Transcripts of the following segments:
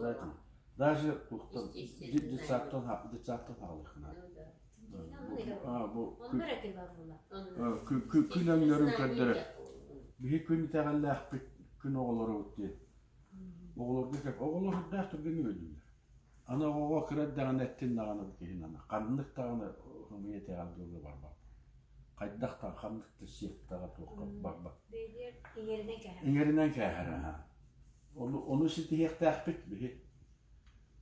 Обязательно. Даже туохтан детсадтан детсадтан хаалыаххына. Бу күн өҥнөрүн көрдөрөр. Биһи күн итэҕэллээхпит, күн оҕолоробут диэн. Оҕолорго оҕолор үрдээх түргэнник өйдүүллэр. Аны оҕоҕо кыра эрдэҕинэ эттин даҕаны бу киһи аны ханнык даҕаны ымыйа итэҕэлгэ барбат. Хайдах да ханнык да сектаҕа туохха барбат. Иҥэринэн кээһэр аһа. Ону, ону ситиһиэхтээхпит биһи.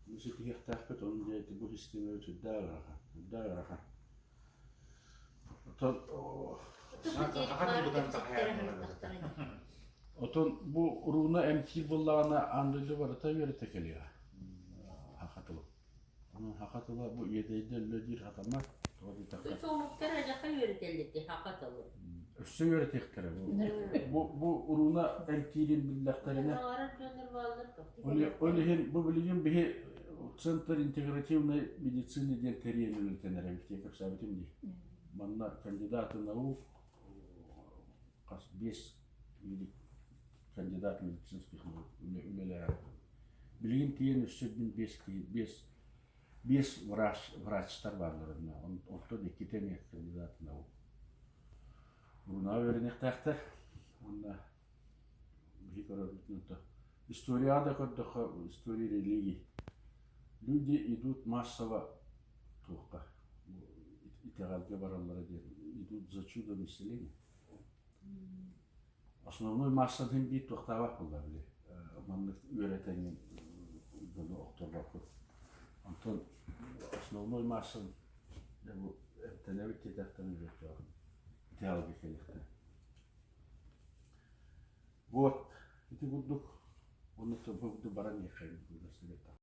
Ону ситиһиэхтээхпит, ону диэти бу систиэмэбит сүрдээх ыарахан, сүрдээх ыарахан. Отон Отон бу урууна эмтиир буоллаҕына аан дойду барыта үөрэтэ кэлиэҕэ. Саха тылын. Онон саха тыла бу иэдэйдэ өллө диир сатаммат. Тоҕо диэтэххэ Үс омуктар адьаха үөрэтэллэр дии саха тылын. Өссө үөрэтиэхтэрэ. Бу, бу урууна эмтиирин биллэхтэринэ Аҥарар дьоннор бааллар да. Ол иһин бу билигин биһи Центр интегративной медицины диэн тэрийэн үлэлэтэн эрэбит диэн кэпсээбитим дии. Манна кандидаты наук хас биэс медик кандидат медицинских наук үлэлээх. Билигин тиийэн өссө мин биэс киһи биэс биэс врач врачтар бааллар онтон иккитэ эмиэ кандидат наук. Урунаҕа үөрэниэхтээхтэр уонна биһи көрөрбүтүнэн то историяҕа да көрдөххө история религии люди идут массово туохха итэҕэлгэ бараллара диэн идут за чудом исцеления основной массатын биир туохтаабат буолла били маннык үөрэтэн дьону охторбоппут онтон основной массан бу эмтэнэбит диэтэхтэн итэҕэлгэ кэлиэхтэрэ Вот ити курдук уонна баран иһиэххэйин.